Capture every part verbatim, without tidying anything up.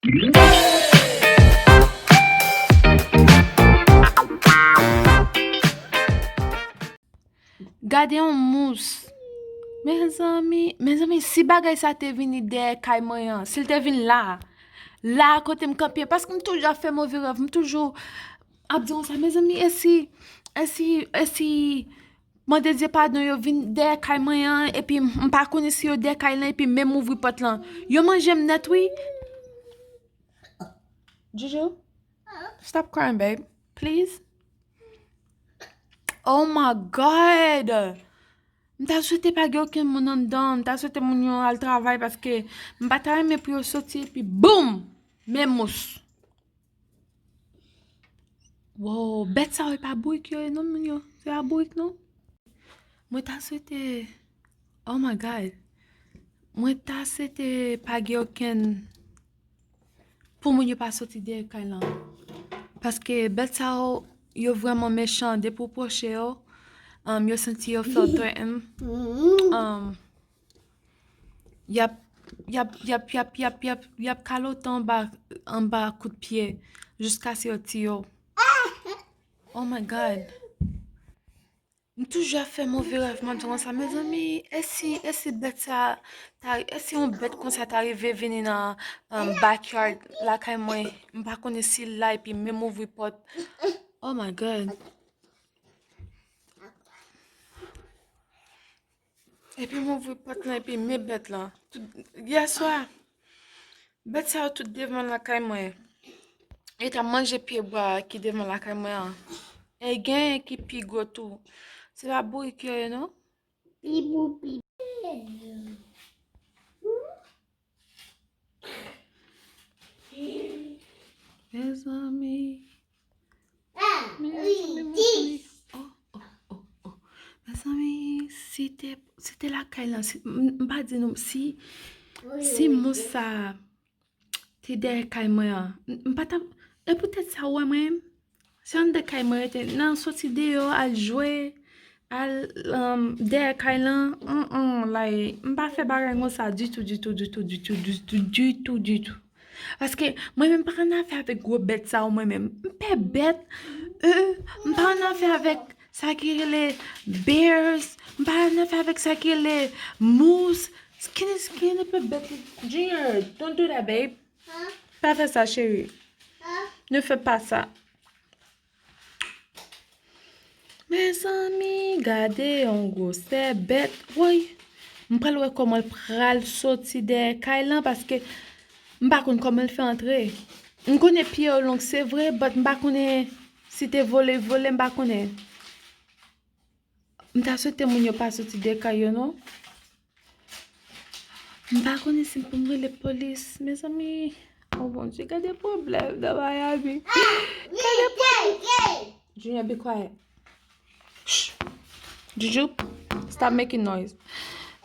Gade yon mous. Mezanmi, mezanmi, si bagay sa te vini dèyè kay mwen an, si l te vin la, la kote m kanpe, paske m toujou ap fè move rèv, m toujou ap di konsa, mezanmi, e si, e si, e si, mande Dye padon, yo vin dèyè kay mwen an, epi m pa konnen si yo dèyè kay lan, epi menm ouvri pòt lan. Yo manje m nèt, wi. Juju, stop crying, babe. Please. Oh my God! M ta swete pa gen okenn moun anndan. M ta swete moun yo al travay paske m pa ta renmen pou yo soti epi boum! Men mous. Wow, bèt sa yo e pa bourik yo ye non, moun yo. Se pa bourik non. Mwen ta swete, oh my God. Mwen ta swete pa gen okenn pou moun yo pa soti dèyè kay lan. Paske bèt sa yo, yo vrèman mechan. Depi w pwoche yo, um, yo santi yo fè w threaten. Um, y ap, y ap, y ap, y ap, y ap, y ap, y ap kalote anba, anba kout pye jiskaske yo tiye w. Oh my God. M toujou ap fè move rèv, m ap di konsa, mezanmi, e si, e si bèt sa, ta, e si yon bèt konsa ta rive vini nan, um, backyard lakay mwen, m pa konnen si l la, epi menm ouvri pòt. Oh my God. Epi m ouvri pòt lan, epi men bèt lan. Tout, yèswa, bèt sa yo tout devan lakay mwen. Yo t ap manje pye bwa ki devan lakay mwen an. E genyen ki pi gwo tou. Se pa bourik yo ye non. Pi pou pi. Mezanmi. Mezanmi, mezanmi. Oh, oh, oh, oh. Mezanmi, si te, si te lakay lan, si, m, m pa di nou, si, si mous sa te dèyè kay mwen an, m, m pa t ap, e poutèt sa ou wè mwen menm, se anndan kay mwen rete, nan soti deyò, al jwe, al, um, dèyè kay lan, an, an, like, m pa fè bagay konsa ditou, ditou, ditou, ditou, ditou, ditou, ditou. Paske mwen menm m pa annafè avèk gwo bèt sa yo mwen menm. M pè bèt, euh, m pa annafè avèk sa ki rele bears, m pa annafè avèk sa ki rele moose. Skinny, skinny pè bèt. Junior, don't do that, babe. Pa fè sa, cheri. Ne fais pas ça. Mezanmi, gade yon gwosè bèt. Woy, m pral wè kòman l pral soti dèyè kay lan, paske m pa konn kòman l fè antre. M konnen pye yo long, se vre, but m pa konnen si te vole, vole, m pa konnen. M ta swete moun yo pa soti dèyè kay yo, non. M pa konnen si m pou m rele polis, mezanmi. Oh, Bondye, gade pwoblèm nan Miami. Gade pwoblèm. Junior, be quiet. Shh. Juju, stop making noise.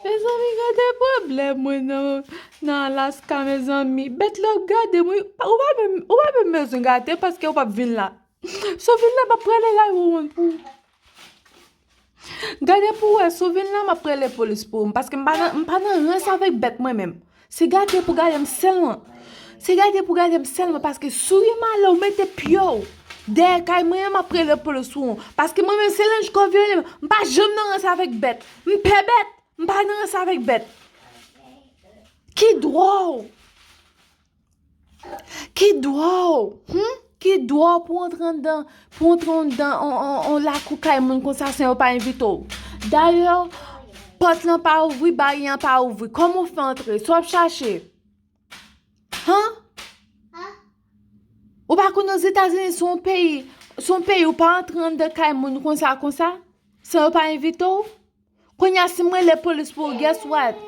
Mezanmi, gade pwoblèm mwen nan, nan Alaska, mezanmi. Bèt la ap gade mwen. Ou pa menm, ou pa menm bezwen gade, paske ou p ap vin la. Si w vin la, m ap prale la, ou wont pou ou. Gade pou w wè, si w vin la, m ap rele polis pou ou, paske m pa nan, m pa nan rans avèk bèt mwen menm. Se gade pou gade m sèlman. Se gade pou gade m sèlman, paske si w gen malè, w mete pye w dèyè kay mwen an, m ap rele polis pou ou. Paske mwen menm, se lenj kò vyole m, m pa janm nan rans avèk bèt. M pè bèt, m pa nan rans avèk bèt. Ki dwòl! Ki dwòl, hmm? Ki dwòl pou antre anndan, pou antre anndan on, on, on lakou kay moun konsa san yo pa envite w. Dayè, pòt lan pa ouvri, baryè an pa ouvri. Kòman w fè antre? Sa w ap chache? Han? Ou pa konn Ozetazini se yon peyi, se yon peyi ou pa antre anndan kay moun konsa, konsa, san yo pa envite w? Kounye a, si m rele polis pou ou, guess what?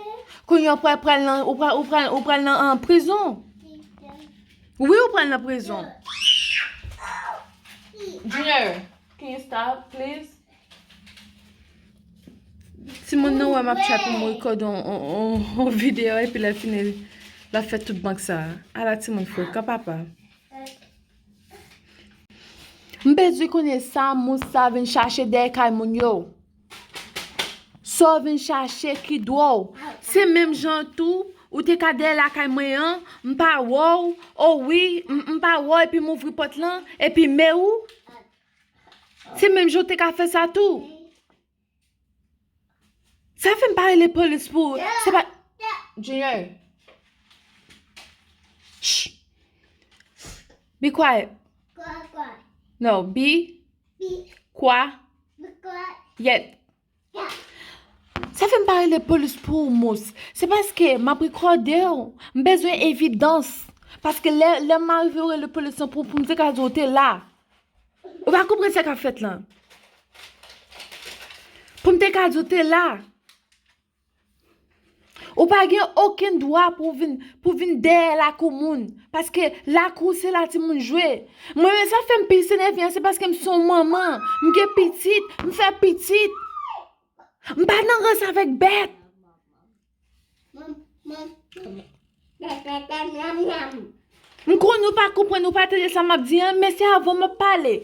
Kounye a, ou pral, pral nan, ou pral, ou pral, ou pral nan, an, prizon. Wi, ou pral nan prizon. Junior, can you stop, please? Timoun nan wè m ap try pou m rekòde on, on, on, on videyo, epi lè l fini, l ap fè tout bank sa. Ala timoun frekan, papa. M bezwen konnen sa mous sa vin chache dèyè kay moun yo. Sa w vin chache ki dwòl. Se menm jan tou, ou te ka dèyè lakay mwen an, m pa wè w, o wi, m, m pa wè w, epi m ouvri pòt lan, epi men ou. Se menm jan w te ka fè sa tou. Sa fè m pa rele polis pou ou. Se pa. Junior. Shh. Be quiet. No, be. Be. Quiet. Be quiet. Yet. Sa fè m pa rele polis pou ou, Mous. Se paske m ap rekòde w. M bezwen evidans. Paske lè, lè m arive rele polis lan pou, pou m te ka di w te la. Ou pa konprann sa k ap fèt lan. Pou m te ka di w te la. Ou pa gen okenn dwa pou w vin, pou w vin dèyè lakou moun. Paske lakou se la timoun jwe. Mwen menm sa fè m plis enève an, se paske m se yon manman. M gen pitit, m fè pitit. M pa nan rans avèk bèt. M konn ou pa konprann, ou pa tande sa m ap di an, men se avè w m ap pale.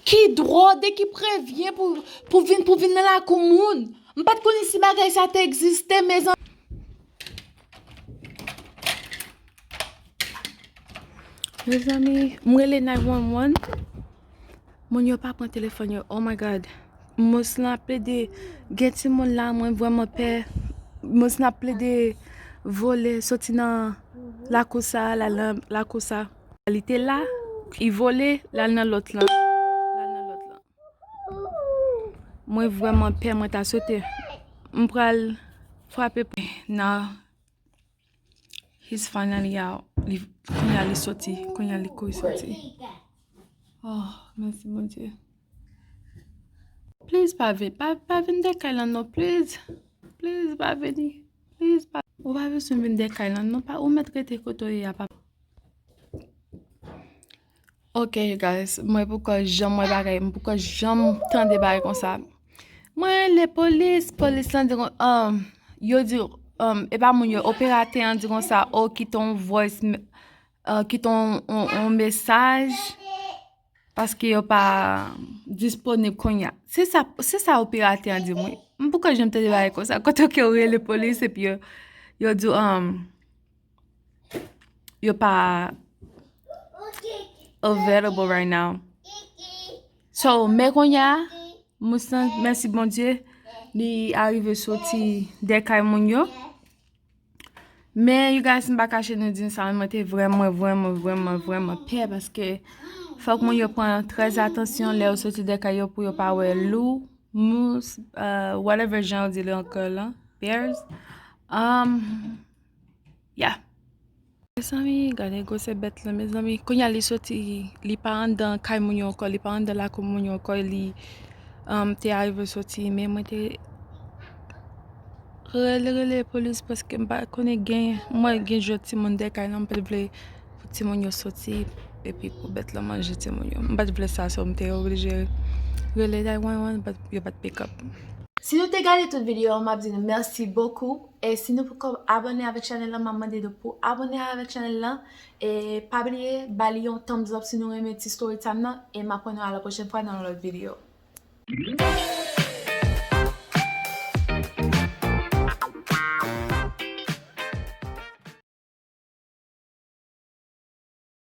Ki dwòl, de ki prevyen pou, pou vin, pou vin nan lakou moun. M pa t konnen si bagay sa te egziste, mezanmi. Mezanmi, m rele nine one one. Moun yo pa pran telefòn yo. Oh my God. Mous lan ap plede gen timoun la, mwen vrèman pè. Mous lan ap plede vole, soti nan lakou sa, al nan lakou sa. Li te la, li vole, l al nan lòt lan. L al nan lòt lan. Mwen vrèman pè, mwen ta swete. M pral frape. Now, he's finally out. Li, kounye a li soti, kounye a li kouri soti. Oh, mèsi Bondye. Please, pa vin, pa, pa vin dèyè kay lan non, please. Please, pa vini. Please, pa. Ou pa bezwen vin dèyè kay lan non, pa, ou mèt rete kote w ye a, papa. Ok, you guys, mwen poko janm wè bagay, mwen poko janm tande bagay konsa. Mwen rele polis, polis lan di kon, um, yo di, um, e pa moun yo, operatè an di konsa, o, kite yon voice, uh, kite yon, yon, yon mesaj, paske yo pa disponib kounye a. Se sa, se sa operatè an di mwen. M poko janm tande bagay konsa. Kote ke yo rele polis, epi yo, yo di, um, yo pa available right now. So, men kounye a, mousan, mèsi Bondye, li arive soti dèyè kay moun yo. Men, you guys, m pa kache nou di sa, mwen te vrèman, vrèman, vrèman, vrèman pè, paske fòk moun yo pran trè atansyon lè yo soti dèyè kay yo pou yo pa wè lou, mous, uh, whatever jan yo di li ankò lan, bears. Um, yeah. Mezanmi, gade gwosè bèt lan, mezanmi. Kounye a li soti, li pa anndan kay moun yo ankò, li pa anndan lakou moun yo ankò, li, um, te arive soti, men mwen te rele, rele polis paske m pa konnen gen, mwen gen jwèt timoun dèyè kay lan, m pa t vle pou timoun yo soti, epi pou bèt lan manje timoun yo. M pa t vle sa, so m te oblije rele nine one one, but yo pa t pick up. Si nou te gade tout videyo an, m ap di nou mèsi bokou. E si nou poko abòne avèk chanèl lan, m ap mande nou pou abòne avèk chanèl lan. E pa bliye, ba li yon thumbs up si nou renmen ti story time nan. E m ap wè nou a la pwochèn fwa nan yon lòt videyo.